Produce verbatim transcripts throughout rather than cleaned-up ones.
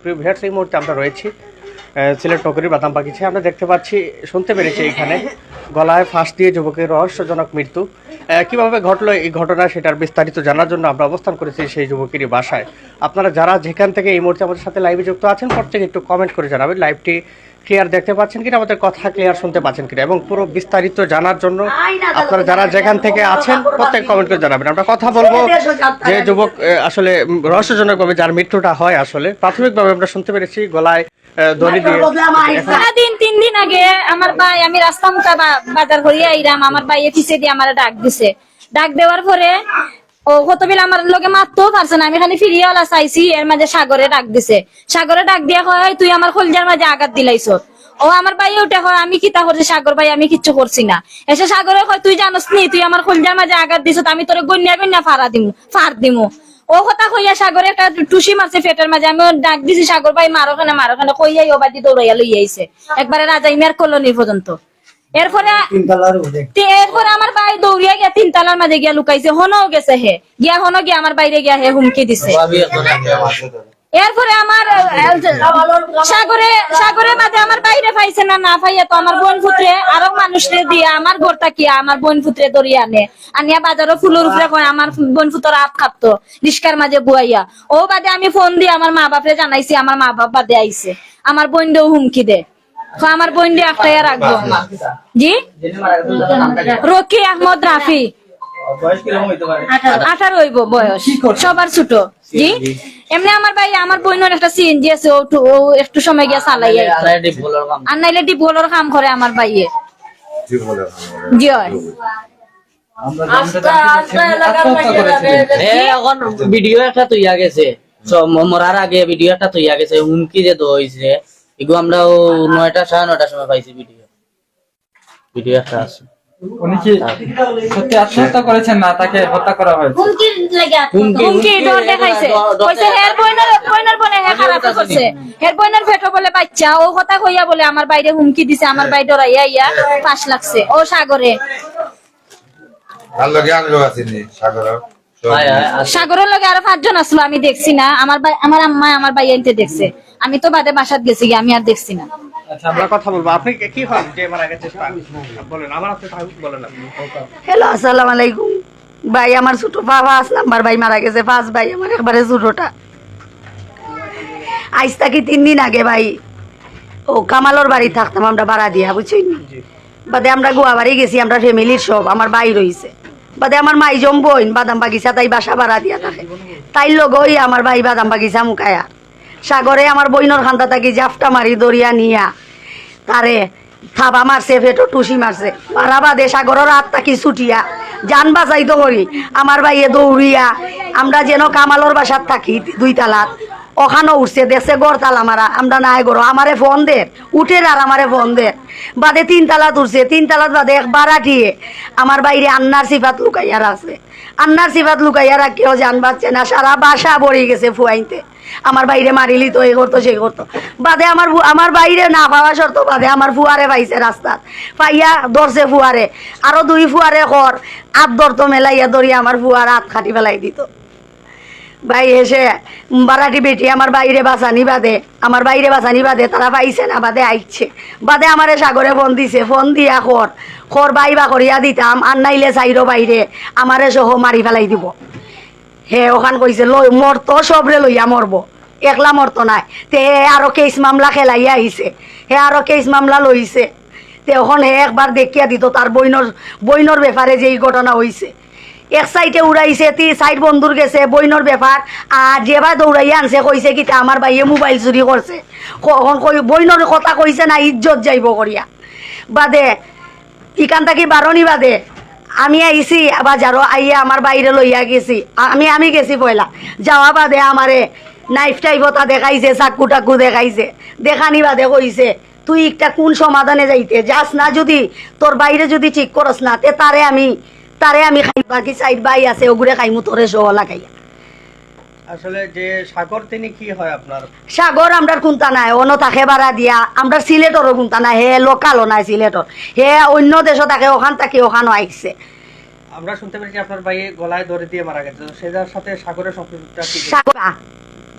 প্রিয় ভিউয়ার্স, এই মুহূর্তে আমরা রয়েছি আহ, সিলেট নগরীর বাদাম বাগিচায়। আমরা দেখতে পাচ্ছি, শুনতে পেরেছি এখানে গলায় ফাঁস দিয়ে যুবকের রহস্যজনক মৃত্যু। আহ, কিভাবে ঘটলো এই ঘটনা, সেটার বিস্তারিত জানার জন্য আমরা অবস্থান করেছি সেই যুবকেরই বাসায়। আপনারা যারা যেখান থেকে এই মুহূর্তে আমাদের সাথে লাইভে যুক্ত আছেন, প্রত্যেকে একটু কমেন্ট করে জানাবেন লাইভটি ক্লিয়ার দেখতে পাচ্ছেন কিনা, আমাদের কথা ক্লিয়ার শুনতে পাচ্ছেন কিনা, এবং পুরো বিস্তারিত জানার জন্য আপনারা যারা যেখান থেকে আছেন, প্রত্যেক কমেন্ট করে জানাবেন। আমরা কথা বলবো যে যুবক আহ, আসলে উম, রহস্যজনকভাবে যার মৃত্যুটা হয়, আসলে প্রাথমিকভাবে আমরা শুনতে পেরেছি গলায় আহ, দড়ি দিয়ে। সারাদিন তিন দিন আগে আমার ভাই, আমি রাস্তা মুখা বা-, বাজার করিয়া আইরাম, আমার ভাইয়ে পিছে দিয়ে আমার ডাক দিছে। ডাক দেওয়ার পরে ও কতবিল আমার লগে মাততেও পারছে না, আমি খালি ফিরিয়া ওলা চাইছি, এর মাঝে সাগরে ডাক দিছে। সাগরে ডাক দিয়া কয়, "তুই আমার কলজার মাঝে আঘাত দিলাইছ।" ও আমার ভাইয়ে উঠে কয়, "আমি কিতা করছি সাগর ভাই, আমি কিচ্ছু করছি না।" এসে সাগরে কয়, "তুই জানোস নি, তুই আমার কলজার মাঝে আঘাত দিছ, আমি তোরে গন্যা গন্যা ফাড়া দিমু, ফাড় দিমু।" ও কথা কইয়া সাগরে একটা টুসি মারছে পেটের মাঝে, আমি ওর ডাক দিছি, "সাগর ভাই, মারো কেনে, মারো কেনে?" কইয়াই ও বাদি দৌড়াইয়া লইয়া আইছে একবারে রাজাইমিয়ার কলোনি পর্যন্ত। এরপরে তিনতলার উপরে। তি-, এরপরে আমার ভাই দৌড়িয়া গিয়া তিনতলার মাঝে গিয়া লুকাইছে, হনো গেছে হে, গিয়া হনো গিয়া আমার ভাইরে গিয়া হে হুমকি দিছে। ভাবি এখন আগে আমার। এরপরে আমার আহ, সাগরে, সাগরের মাঝে আমার ভাইরে পাইছে না, না পাইয়া তো আমার বোন পুত্রে আরো মানুষরে দিয়া আমার ঘর থাকিয়া আমার বোন পুত্রে ধরিয়া আনে, আনিয়া বাজারও ফুলর উপরে কয় আমার বোন পুত্র আত খাটতো রিস্কার মাঝে বুয়াইয়া। ও বাদে আমি ফোন দিয়া আমার মা বাপরে জানাইছি, আমার মা বাপ বাদে আইছে, আমার বোনরেও হুমকি দে। তো আমার বোনরে আটকাইয়া রাখবো। জি? রকি আহমদ রাফি। আঠারো অইবো বয়স। সবার ছোট। জি? এমনে আমার ভাই, আমার বোনর একটা সিএনজি আছে, ও একটু, ও একটু সময় গিয়া চালাই আর কি। আর নাইলে ডিপ কলর কাম করে আমার ভাইয়ে। জি অয়। আমরা জানতে পারছি যে সে আত্মহত্যা করেছিলেন। এ এখন ভিডিও একটা তৈয়া গেছে। স-, ম-, মরার আগে ভিডিও একটা তৈয়া গেছে, হুমকি যে দেওয়া হইছে। এগু আমরা ও নয়টা, সাড়ে নয়টার সময় পাইছি ভিডিও। ভিডিও একটা আছে। উনি কি সত্যি আত্মহত্যা করেছেন না তাকে হত্যা করা হয়েছে? হুমকি লেগে আছে। হুমকি, হুমকি, ডর দেখাইছে। ডর, ডর কইছে, দেখাইছে। "হের বইনর, বইনর বনে হে খারাপ করছে। হের বইনর পেটো বলে বাচ্চা।" ও কথা কইয়া বলে আমার ভাইরে হুমকি দিছে, আমার ভাই ডরাইয়া ইয়া পাশ লাগছে। ও সাগরে। আর লগে আর লোক আছে নি, সাগর। হয়, হয়, আছে। সাগরের লগে আরো পাঁচজন আসলো, আমি দেখছি না। আমার ভাই, আমার আম্মা, আমার ভাই আনতে দেখছে। আমি তো বাদে বাসাত গেছি গি, আমি আর দেখছি না। আচ্ছা, আমরা কথা বলবো। আপনি কি, কি হন যে মারা গেছে? বলেন, আমার হাতে থাকুক, বলেন আপনি। হ্যালো, আসসালামু আলাইকুম। ভাই, আমার ছোট পা-, পাঁচ নাম্বার ভাই মারা গেছে, পাঁচ ভাই, আমার একবারে ছোটটা। আইজ থাকি তিন দিন আগে ভাই, ও কামালর বাড়ি থাকতাম আমরা ভাড়া দিয়া, বুঝছইন নি? জি। বাদে আমরা গোয়াবাড়ি গেছি, আমরা ফ্যামিলির সব, আমার ভাই রইছে। বাদে আমার মাইজম বইন বাদাম বাগিচা, তাই বাসা ভাড়া দিয়া থাকে। তাইর লগে ওই আমার ভাই বাদাম বাগিচা মুখায়া সাগরে আমার বইনর খান্দা থাকি জাফটা মারি ধরিয়া নিয়া তারে থাবা মারছে, পেটো টুসি মারছে। মারা বাদে সাগরর আত থাকি ছুটিয়া জান বাঁচাইতো করি আমার ভাইয়ে দৌড়িয়া আমরা যেন কামালর বাসাত থাকি দুই তালাত, ওখানো উঠছে, দেখছে ঘর তালা মারা, আমরা নাই ঘরো, আমারে ফোন দের, উঠের আর আমারে ফোন দের। বাদে তিন তালাত উঠছে, তিন তালাত বাদে এক ভাড়াটিয়ে আমার ভাইরে আন্নার সিফাত লুকাইয়া রাখছে। আন্নার সিফাত লুকাইয়া রাখিয়াও জান বাঁচছে না, সারা বাসা ভরি গেছে ফুয়াইন্তে। আমার ভাইরে মারিলিতো, এই করতো, সেই করতো। বাদে আমার ফু-, আমার ভাইরে না পাওয়া শর্ত বাদে আমার ফুয়ারে পাইছে রাস্তাত। পাইয়া ধরছে ফুয়ারে। আরো দুই ফুয়ারে কর, আত ধরতো মেলাইয়া ধরি আমার ফুয়ার আত কাটি ফেলাই দিত। ভাই এসে বারাটি বেটি আমার ভাইরে বাঁচানি বাদে, আমার ভাইরে বাঁচানি বাদে তারা পাইছে না, বাদে আইছে। বাদে আমারে সাগরে ফোন দিছে, ফোন দিয়া কর, কর ভাই বা করিয়া দিতাম, আর নাইলে চাইরো ভাইরে আমারে সহ মারি ফেলাই দিব। হে ওখান কইছে, লই, মরতো সবরে লইয়া মরবো, একলা মরতো নায়। তে হে আরো কেস মামলা খেলাইয়া আইছে, হে আরো কেস মামলা লইছে। তে ওখান হে একবার দেখিয়া দিত তার বইনর, বইনর ব্যাপারে যে এই ঘটনা হইছে। এক সাইডে উড়াইছে, তি সাইড বন্ধুর গেছে, বইনর ব্যাপার। আর যেবা দৌড়াইয়া আনছে, কইছে কিতা, আমার ভাইয়ে মোবাইল চুরি করছে। ক-, অখন কই, বইনর কথা কইছে না, ইজ্জত যাইব করিয়া। বাদে ইখান থাকি বারনি বাদে আমি আইছি বাজারো, আইয়া আমার ভাইরে লইয়া গেছি। আমি, আমি গেছি পয়লা। যাওয়া বাদে আমারে নাইফ টাইফ ওটা দেখাইছে, চাকু টাকু দেখাইছে। দেখানি বাদে কইছে, "তুই একটা কোন সমাধানে যাইতে যাস না, যদি তোর ভাইরে যদি ঠিক করস না, তে তারে আমি, তারে আমি খাই, বাকি সাইড ভাই আছে, ওগুরে খাইমু তোরে সহ লাগাইয়া।" আসলে যে সাগর, তিনি কি হয় আপনার? সাগর আমরার কুন্তা নাই, অনো থাকে ভাড়া দিয়া, আমরার সিলেটরও কুন্তা নাই, হে লোকালও নাই সিলেটর, হে অন্য দেশও থাকে, ওখান থাকি ওখানও আইছে। আমরা শুনতে পেরেছি আপনার ভাই গলায় দড়ি দিয়ে মারা গেছে, তো সেটার সাথে সাগরের সম্পৃক্ততা কি? সাগর, আ,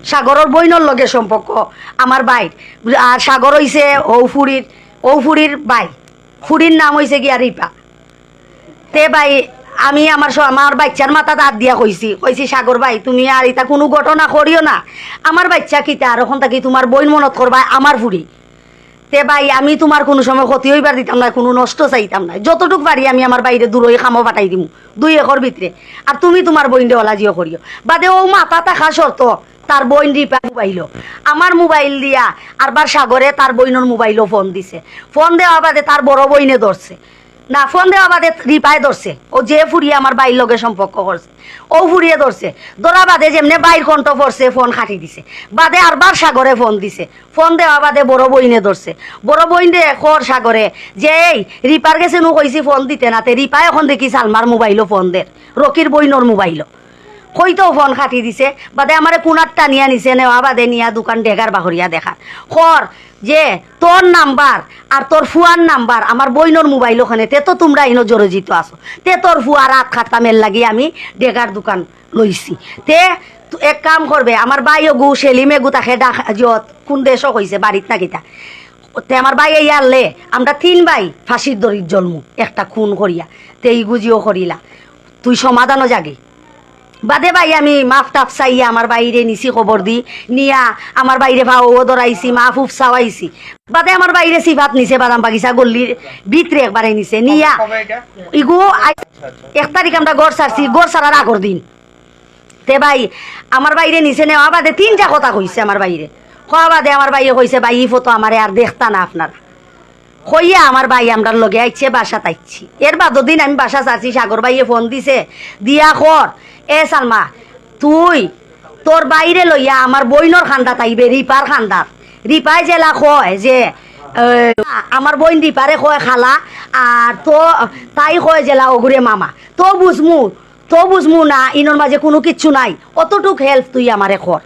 সাগরর বইনর লগে সম্পর্ক আমার ভাইর। আর সাগর অইছে অউ ফুড়ির, অউ ফুড়ির ভাই। ফুড়ির নাম অইছে গিয়া রিপা। তে ভাই, আমি আমার স-, আমার বাইচ্চার মাথাত আত দিয়া কইছি, কইছি, "সাগর ভাই, তুমি আর ইতা কুনু ঘটনা করিও না। আমার বাইচ্চা কিতা, আর অখন থাকি তুমার বইন মনত করবা আমার ফুড়ি।" তে ভাই, আমি তুমার কুনু সময় ক্ষতি অইবার দিতাম নায়, কুনু নষ্ট চাইতাম নায়। যতটুক পারি আমি আমার ভাইরে দুরই কামো পাঠাই দিমু, দুই একর ভিতরে। আর তুমি তুমার বইনরে অলা জিও করিও। বাদে অউ মাথা থাকা শর্ত তার বইন রিপা মোবাইলো, আমার মোবাইল দিয়া আরবার সাগরে তার বইনর মোবাইলো ফোন দিছে। ফোন দেওয়া বাদে তার বড় বইনে ধরছে। না, ফোন দেওয়া বাদে রিপায় ধরছে। অউ যে ফুড়িয়ে আমার ভাইর লগে সম্পর্ক করছে, অউ ফুড়িয়ে ধরছে। ধরা বাদে যেমনে ভাইর কণ্ঠ পড়ছে, ফোন কাটি দিছে। বাদে আরবার সাগরে ফোন দিছে। ফোন দেওয়া বাদে বড় বইনে ধরছে। বড় বইনরে কর সাগরে যে, "এই, রিপার গেছে নু কইছি ফোন দিতে না, তে রিপায় অখন দেখি সালমার মোবাইলো ফোন দের, রকির বইনর মোবাইলো।" কইতেউ ফোন কাটি দিছে। বাদে আমারে কুনাত টানিয়া নিছে, নেওয়া বাদে নিয়া দুকান ডেগার বাহরিয়া দেখার। কর যে, "তোর নাম্বার আর তোর ফুয়ার নাম্বার আমার বইনর মোবাইলো কেনে, তে তো তুমরা ইনো জড়িত আছো, তে তোর ফুয়ার আত কাটতাম, এরলাগি আমি ডেগার দুকান লইছি। তে তু-, এক কাম করবে, আমার ভাই অগু সেলিম এগু থাকে ডাক-, যত, কুন দেশো কইছে, বাড়িত না কিতা। তে আমার ভাই আইয়া আরলে আমরা তিন ভাই ফাঁসির দড়িত জ্বলমু, একটা খুন করিয়া। তে ইগু জিও করিলা, তুই সমাধানো যাগি।" বাদে ভাই আমি মাফ টাফ চাইয়া আমার ভাইরে নিছি খবর দি, নিয়া আমার ভাইরে পাওও ধরাইছি, মাফ উফ চাওয়াইছি। বাদে আমার ভাইরে সিফাত নিছে, বাদাম বাগিচা গল্লির ভিতরে একবারে নিছে, নিয়া ইগু আই-, এক তারিখ আমরা ঘর ছাড়ছি, ঘর ছাড়ার আগর দিন। তে ভাই, আমার ভাইরে নিছে, নেওয়া বাদে তিনটা কথা কইছে আমার ভাইরে। কওয়া বাদে আমার ভাইয়ে কইছে, "ভাই, ই ফটো আমারে আর দেখতা না আপনারা।" কইয়া আমার ভাই আমরার লগে আইছে, বাসাত আইছি। এর বাদর দিন আমি বাসা ছাড়ছি, সাগর ভাইয়ে ফোন দিছে, দিয়া কর, "এ সালমা, তুই তোর ভাইরে লইয়া আমার বইনর খান্দাত আইবে, রিপার খান্দাত।" রিপায় যেলা কয় যে, এ, আমার বইন রিপারে কয় খালা, আর তো তাই কয় যেলা অগুরে মামা। তো বুঝমু, তো বুঝমু না, ইনর মাঝে কুনু কিচ্ছু নাই, অতটুক help তুই আমারে কর।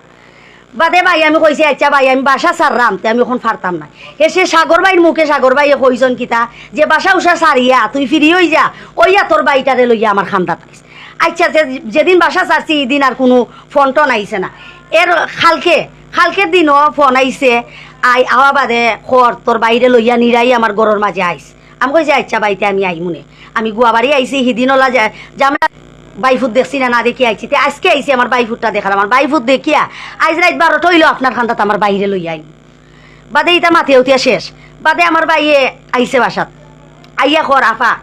বাদে ভাই আমি কইছি, "আইচ্ছা ভাই, আমি বাসা ছাড়রাম, তে আমি অখন পারতাম না।" হেষে সাগর ভাইর মুখে সাগর ভাইয়ে কইছইন কিতা, যে, "বাসা উসা ছাড়িয়া তুই free অইযা, অইয়া তোর ভাইটারে লইয়া আমার খান্দাত আইস।" আইচ্ছা, যে, যেদিন বাসা ছাড়ছি, ইদিন আর কুনু ফোন টোন আইছে না। এর কালকে, কালকের দিনও ফোন আইছে, আই-, আওয়া বাদে কর, "তোর ভাইরে লইয়া নিরাই আমার ঘরর মাঝে আইস।" আমি কইছি, "আইচ্ছা ভাই, তে আমি আইমুনে।" আমি গুয়াবাড়ি আইছি, হিদিন অলা যা-, ঝামেলা, ভাইফুত দেখছি না, না দেখি আইছি। তে আইজকে আইছি আমার ভাইফুতটা দেখার, আমার ভাইফুত দেখিয়া আইজ রাইত বারোটা অইলো আপনার খান্দাত আমার ভাইরে লইয়া আইমু। বাদে ইতা মাতিয়া উতিয়া শেষ। বাদে আমার ভাইয়ে আইছে বাসাত। আইয়া কর, "আফা,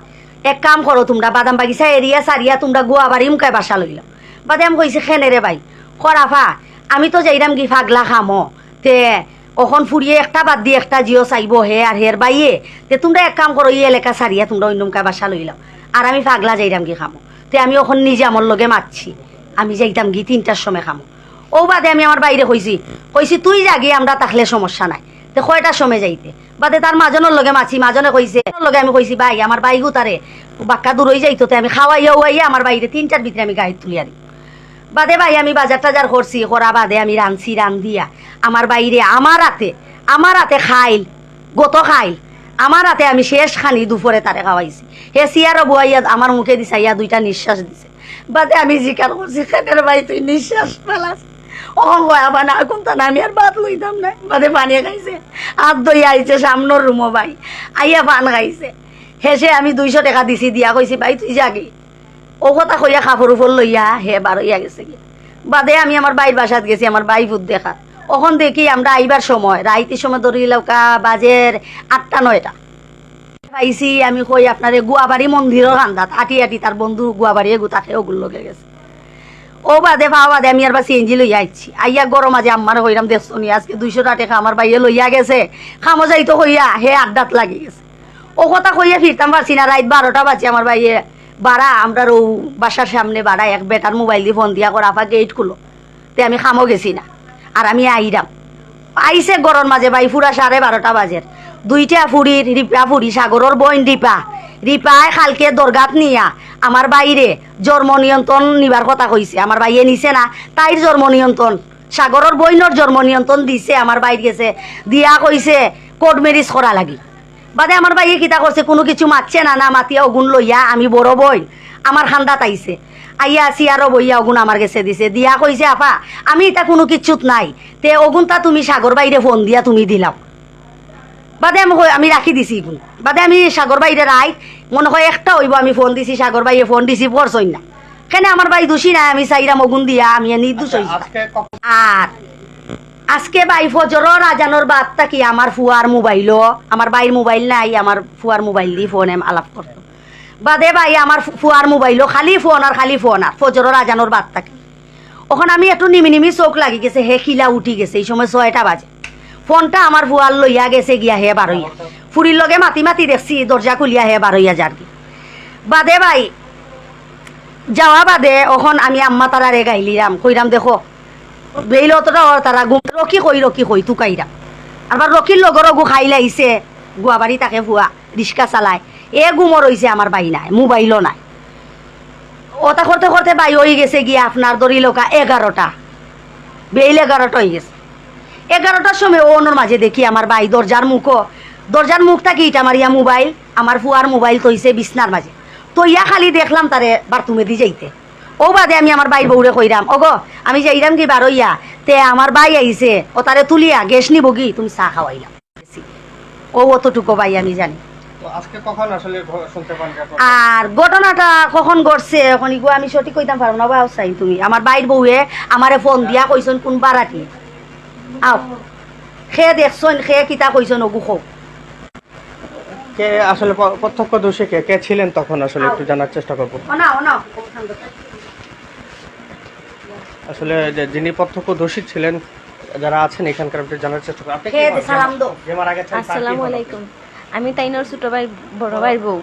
এক কাম করো তুমরা, বাদাম বাগিচা area ছাড়িয়া তুমরা গুয়াবাড়ি মুখায় বাসা লইলাও।" বাদে আমি কইছি, "কেনে রে ভাই?" কর, "আফা, আমি তো যাইরামগি পাগলা কামো, তে অখন ফুড়িয়ে একটা বাদ দি একটা জিও চাইবো হে আর হের ভাইয়ে, তে তুমরা এক কাম করো, ই এলাকা ছাড়িয়া তুমরা অইন্য মুখায় বাসা লইলাও, আর আমি পাগলা যাইরামগি কামো, তে আমি অখন নিজামর লগে মাতছি, আমি যাইতামগি তিনটার সময় কামো।" অউ বাদে আমি আমার ভাইরে কইছি, কইছি, "তুই যাগি, আমরা থাকলে সমস্যা নাই, তে কয়টার সময় যাইতে?" বাদে তার মাজনর লগে মাতছি, মাজনে কইছে, লগে আমি কইছি, "ভাই, আমার ভাইগুতারে বাক্কা দূরই যাইতো, তে আমি খাওয়াইয়া উয়াইয়া আমার ভাইরে তিনটার ভিতরে আমি গাড়িত তুলিয়া দিমু।" বাদে ভাই আমি বাজার টাজার করছি, করা বাদে আমি রানছি, রান্দিয়া আমার ভাইরে আমার আতে, আমার আতে খাইল, গত খাইল, আমার আতে আমি শেষ খানি দুপুরে তারে খাওয়াইছি। হে চেয়ারো বওয়াইয়া আমার মুখেদি চাইয়া দুইটা নিঃশ্বাস দিছে। বাদে আমি জিকার করছি, "কেনে রে ভাই তুই নিঃশ্বাস ফালাস?" অখন কয়, "আফা না, কুন্তা না, আমি আর ভাত লইতাম না।" বাদে পানি খাইছে, আত ধইয়া আইছে সামনর রুমো ভাই, আইয়া পান খাইছে। হেষে আমি দুইশো টেকা দিছি, দিয়া কইছি, "ভাই তুই যাগি।" অউ কথা কইয়া কাপড় উপর লইয়া হে বারইয়া গেছেগি। বাদে আমি আমার ভাইর বাসাত গেছি, আমার ভাইফুত দেখাত। অখন দেখি আমরা আইবার সময়, রাইতর সময় ধরি লউক্কা বাজের আটটা নয়টা। পাইছি আমি কই আপনারে গুয়াবাড়ি মন্দিরর কান্দাত, আটি আটি তার বন্ধু গুয়াবাড়ি এগু থাকে, অগুর লগে গেছে। অউ বাদে পাওয়া বাদে আমি আরবার CNG লইয়া আইছি। আইয়া ঘরর মাঝে আম্মারে কইরাম, "দেখছোনি, আইজকে দুইশোটা টেকা আমার ভাইয়ে লইয়া গেছে, কামো যাইতো কইয়া, হে আড্ডাত লাগি গেছে।" অউ কথা কইয়া ফিরতাম পারছি না, রাইত বারোটা বাজে আমার ভাইয়ে বারা, আমরার অউ বাসার সামনে বারা এক বেটার মোবাইলদি ফোন দিয়া কর, "আফা, গেইট খুলো।" তে আমি কামো গেছি না, আর আমি আইরাম। আইছে ঘরর মাঝে ভাই পুরা সাড়ে বারোটা বাজের। দুইটা ফুড়ির, রিপা ফুড়ি, সাগরর বইন রিপা, রিপায় কালকে দরগাত নিয়া আমার ভাইরে জন্ম নিয়ন্ত্রণ নিবার কথা কইছে, আমার ভাইয়ে নিছে না। তাইর জন্ম নিয়ন্ত্রণ, সাগরর বইনর জন্ম নিয়ন্ত্রণ দিছে আমার ভাইর গেছে, দিয়া কইছে কোর্ট ম্যারেজ করা লাগি। বাদে আমার ভাইয়ে কিতা করছে, কুনু কিছু মাতছে না, না মাতিয়া অগুন লইয়া আমি বড় বইন আমার কান্দাত আইছে, আইয়া চেয়ারো বইয়া অগুন আমার গেছে দিছে, দিয়া কইছে, "আফা, আমি ইতা কুনু কিচ্ছুত নাই, তে অগুনতা তুমি সাগর ভাইরে ফোন দিয়া তুমি দিলাও।" বাদে আমি কই, আমি রাখি দিছি ইগুন। বাদে আমি সাগর ভাইরে রাইত, মনে কয় একটা অইবো, আমি ফোন দিছি, সাগর ভাইয়ে ফোন receive করছইন না। কেনে আমার ভাই দুষী নায়, আমি চাইরাম অগুন দিয়া আমি নির্দোষ অইছি। আজকে কখন? আর আজকে ভাই ফজরর আজানর বাদ থাকি আমার ফুয়ার মোবাইলও, আমার ভাইর মোবাইল নাই, আমার ফুয়ার মোবাইল দি ফোনে আলাপ করতো। বাদে ভাই আমার ফু-, ফুয়ার মোবাইলও খালি ফোন আর খালি ফোন আর ফজরর আজানর বাদ থাকি। অখন আমি একটু নিমি নিমি চউখ লাগি গেছে, হে কিলা উঠি গেছে, ই সময় ছয়টা বাজে। ফোনটা আমার ফুয়ার লইয়া গেছে গিয়া হে বারইয়া। ফুরির লগে মাতি মাতি দেখছি, দরজা খুলিয়া হে বারইয়া যারগি। বাদে ভাই, যাওয়া বাদে অখন আমি আম্মা তারারে গাইলিরাম, কইরাম, "দেখো, বেইল অতটা অর তারা ঘুম, রকি কই, রকি কই, তুকাইরাম।" আবার রকির লগর অগু খাইল আইছে, গুয়াবাড়ি থাকে ফুয়া, রিক্সা চালায়। এ ঘুমো রইছে, আমার ভাই নাই, মোবাইলও নাই। অতা করতে করতে ভাই অই গেছে গিয়া আপনার ধরি লউক্কা এগারোটা, বেইল এগারোটা অই গেছে। এগারোটার সময় অউ অনর মাঝে দেখি আমার ভাই দরজার মুখো, দরজার মুখ থাকি ইটা মারিয়া মোবাইল, আমার ফুয়ার মোবাইল থইছে বিছনার মাঝে। থইয়া খালি দেখলাম তারে বাথরুমেদি যাইতে। অউ বাদে আমি আমার ভাইর বউরে কইরাম, "ওগো, আমি যাইরাম গি বারইয়া, তে আমার ভাই আইছে, অতারে তুলিয়া গ্যাস নিবোগি, তুমি চা খাওয়াইলাও।" অউ অতটুকু ভাই আমি জানি। তো আজকে কখন আসলে ঘ-, শুনতে পান ঘটনা? আর ঘটনাটা কখন ঘটছে, অখন ইগু আমি সঠিক কইতাম পারমু না, বা হুসাইন তুমি। আমার ভাইর বউয়ে আমারে ফোন দিয়া কইছইন, "কুন বারাটি? আও, কে দেখছইন, কে কিতা কইছইন, অগু কও।" কে আসলে প-, প্রত্যক্ষদর্শী কে, কে ছিলেন তখন আসলে একটু জানার চেষ্টা করব। ও না, ও না। আসলে যে, যিনি প্রত্যক্ষদর্শী ছিলেন, যারা আছেন এখানকার, একটু জানার চেষ্টা করব। আপনি কি কে বলেন? সালাম দাও। যে মারা গেছেন, তার কি আসসালামু হলো? আলাইকুম। আমি তাইনর ছোট ভাই, বড় ভাইর বউ।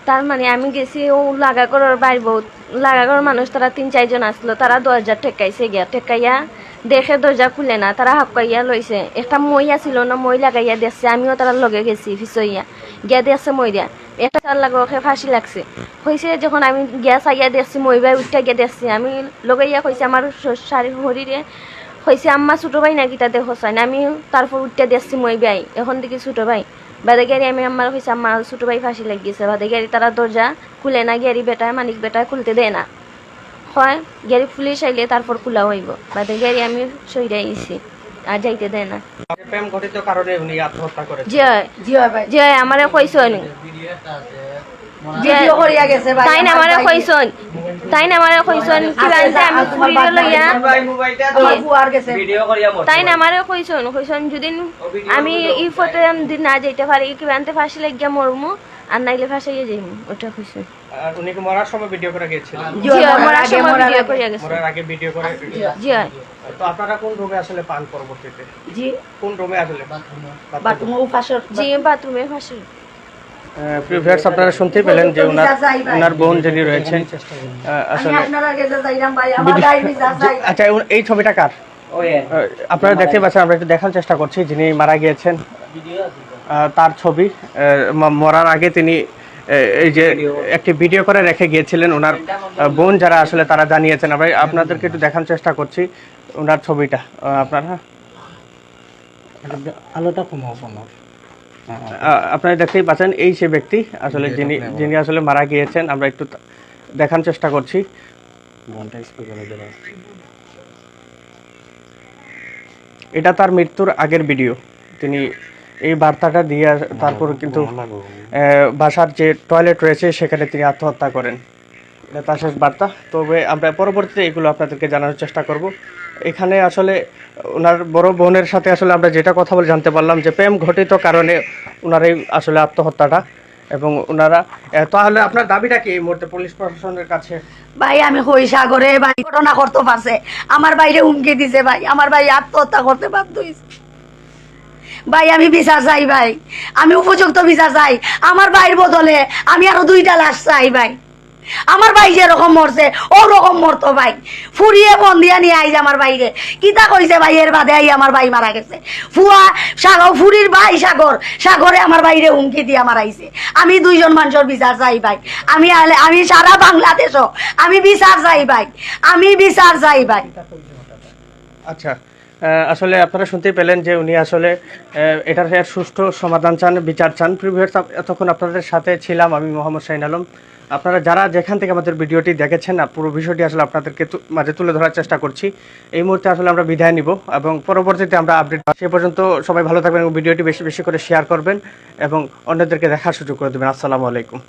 তার মানে আমি গেছি, অউ লাগা ঘরর ভাইর বউ, লাগা ঘরর মানুষ, তারা তিন চাইরজন আছলো, তারা দরজা ঠেকাইছে গিয়া, ঠেকাইয়া দেখে দরজা খুলে না, তারা হাক্কাইয়া লইছে। একটা মই আছিল না, মই লাগাইয়া দেখছে, আমিও তারার লগে গেছি, পিছইয়া গিয়া দেখছে মইরা। একটা তার লাগো ওকে ফাঁসি লাগছে। কইছে, যখন আমি গিয়া চাইয়া দেখছি, মই ভাই উঠিয়া গিয়া দেখছি, আমি লগে ইয়া কইছি আমার শ-, শাড়ির হরিরে, কইছে, "আম্মা, ছোট ভাই নাকি তা দেখো চাইন।" আমি তারপর উঠিয়া দেখছি মই ভাই, অখন দেখি ছোট ভাই। বাদে গিয়ারি আমি আম্মারে কইছি, "আম্মা, ছোট ভাই ফাঁসি লাগিছে।" বাদে গিয়ারি তারা দরজা খুলে না, গিয়ারি বেটায়, মানিক বেটায় খুলতে দেয় না। কয়, "গিয়ারি পুলিশ আইলে তারপর খোলা অইবো।" বাদে গিয়ারি আমি সইরা আইছি, আর যাইতে দেয় না। প্রেম ঘটিত কারণে উনি আত্মহত্যা করেছেন। জি অয়। জি অয় ভাই। জি অয়, আমারে কইছইন। জি অয়। ভিডিও করিয়া গেছে ভাই, তাইন আমার আমারে ভাই। কইছইন, তাইন আমারে কইছইন, কিবা আনতে আমি আমার ফুরিরে লইয়া। ভাই মোবাইলটা তো আমার ফুয়ার গেছে। ভিডিও করিয়া মরছে তাইন ভাই। আমারে কইছইন, কইছইন, যদি আমি ই পথে যদি না যাইতে পারি, কিবা আনতে ফাঁসি লাগিয়া মরমু, আর নাইলে ফাঁসাইয়া যাইমু, ওটা কইছইন। আর উনি কি মরার সময় ভিডিও করে গিয়েছিলেন? জি, জি, মরার মরার আগে, সময় মরার ভিডিও আগে। করে গেছে। মরার আগে ভিডিও করে। জি। জি। তো আপনারা কোন রুমে আসলে পান পরবর্তীতে? জি। কোন রুমে আসলে? বাথরুমে। বাথরুমে, ও পাশের। জি, বাথরুমে পাশে। আহ, প্রিয় ভিউয়ার্স, আপনারা শুনতেই পেলেন যে ওনার, ওনার বোন যিনি রয়েছেন, আহ, আমি আসলে আপনারা গেছে যাইলাম ভাই, আমার ভিডিও, ভাই, আমি যা চাই। আচ্ছা, এই, এই ছবিটা কার? ওই আর কি। আহ, আপনারা দেখতেই পাচ্ছেন, আমরা একটু দেখার চেষ্টা করছি যিনি মারা গিয়েছেন। ভিডিও আছে তো। আহ, তার ছবি, আহ, ম-, মরার আগে তিনি, আহ, এই যে ভিডিও। একটি ভিডিও করে রেখে গিয়েছিলেন ওনার, আহ, বোন যারা আসলে তারা জানিয়েছেন। আমরা আপনাদেরকে একটু দেখার চেষ্টা করছি ওনার ছবিটা। আহ, আপনারা আলোটা কমাও, কমাও। হ্যাঁ, হ্যাঁ। আহ, আপনারা দেখতেই পাচ্ছেন, এই সে ব্যক্তি আসলে ভিডিওটা যিনি, play করো। যিনি আসলে মারা গিয়েছেন। আমরা একটু তা-, দেখার চেষ্টা করছি। বোনটা স্কুল করে দেবে। এটা তার মৃত্যুর আগের ভিডিও। তিনি এই বার্তাটা দিয়ে তারপর কিন্তু, আহ, বাসার যে টয়লেট রয়েছে সেখানে তিনি আত্মহত্যা করেন। এটা তার শেষ বার্তা। তবে আমরা পরবর্তীতে এগুলো আপনাদেরকে জানানোর চেষ্টা করব। এখানে আসলে ওনার বড় বোনের সাথে আসলে আমরা যেটা কথা বলে জানতে পারলাম যে প্রেম ঘটিত কারণে ওনার এই আসলে আত্মহত্যাটা। এবং ওনারা, আহ, তাহলে আপনার দাবিটা কি এই মুহূর্তে পুলিশ প্রশাসনের কাছে? ভাই, আমি কই সাগরে ভাই ঘটনা করতে পারছে, আমার ভাইরে হুমকি দিছে ভাই, আমার ভাই আত্মহত্যা করতে বাধ্য হইছে। ভাই, আমি বিচার চাই ভাই, আমি উপযুক্ত বিচার চাই। আমার ভাইর বদলে আমি আরো দুইটা লাশ চাই ভাই। আমার ভাই যেরকম মরছে, ওরকম মরতো ভাই। ফুরিয়ে ফোন দিয়া নিয়া আইজ আমার ভাইরে। কিতা কইছে ভাই, এর বাদে আই আমার ভাই মারা গেছে। ফুয়া, সাগর, ফুরির ভাই সাগর, সাগরে আমার ভাইরে হুমকি দিয়া মারাইছে। আমি দুইজন মানুষর বিচার চাই ভাই। আমি আলে-, আমি সারা বাংলাদেশও আমি বিচার চাই ভাই, আমি বিচার চাই ভাই। আচ্ছা, আহ, আসলে আপনারা শুনতেই পেলেন যে উনি আসলে আহ, এটার এর সুষ্ঠু সমাধান চান, বিচার চান। প্রিভিয়াস এতক্ষণ আপনাদের সাথে ছিলাম আমি মোহাম্মদ শাহিন আলম। আপনারা যারা যেখান থেকে আমাদের ভিডিওটি দেখেছেন, আহ, পুরো বিষয়টি আসলে আপনাদেরকে তু- মাঝে তুলে ধরার চেষ্টা করছি। এই মুহূর্তে আসলে আমরা বিদায় নিব এবং পরবর্তীতে আমরা আপডেট। সে পর্যন্ত সবাই ভালো থাকবেন এবং ভিডিওটি বেশি বেশি করে শেয়ার করবেন এবং অন্যদেরকে দেখার সুযোগ করে দেবেন। আসসালামু আলাইকুম।